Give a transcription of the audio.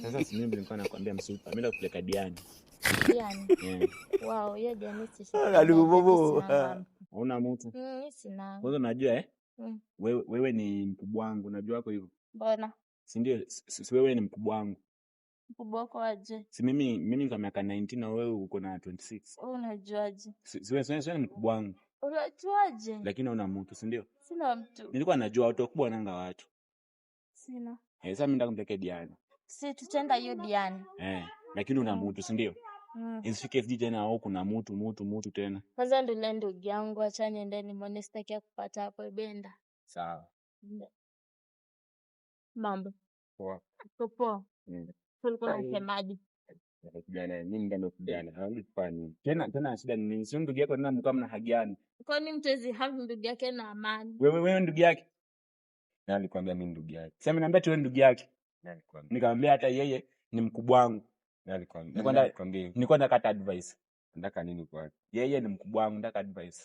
Sasa si mimi nilikuwa nakwambia msupa, mimi nakupeleka Diani. Diani. Yeah. Wow, hiyo Diani Alibobo. Hauna mtu. Mimi sina. Kwanza unajua eh? Mm. Wewe ni mkubwa wangu, unajua wako hivyo. Mbona? Si ndio? Si wewe ni mkubwa wangu. Mkubwa wako aje? Si mimi niko miaka 19 na wewe uko na 26. Wewe unajuaje? Si wewe ni mkubwa wangu. Unajuaje? Lakini una mtu, si ndio? Sina mtu. Nilikuwa najua watu wakubwa wananga watu. Sina. Eh, sasa mimi nataka kumpeleka Diani. Si tutaenda hiyo Diani. Eh, lakini una mtu, si ndio? Mm. Isifike FG tena au kuna mtu mtu mtu tena. Kwanza ndule ndugu yangu, acha niende nimwone, sitaki ya kupata hapo benda. Sawa. Mambo. Poa. Uko poa? Mm. Ulikuwa unasemaje? Kijana, mimi ndo kijana. Hawangi kufanya nini? Tena tena shida ni nini? Si ndugu yako tena mko mnahagiana. Kwani mtu hawezi have ndugu yake na amani? Wewe ndugu yake. Nani alikwambia mimi ndugu yake? Sasa niambia tu wewe ndugu yake. Nani alikwambia? Nikamwambia hata yeye ni mkubwa wangu. Nani alikwambia? Nilikuwa Nani alikwambia? Nilikuwa nataka advice. Nataka nini kwake? Yeye ni mkubwa wangu, nataka advice.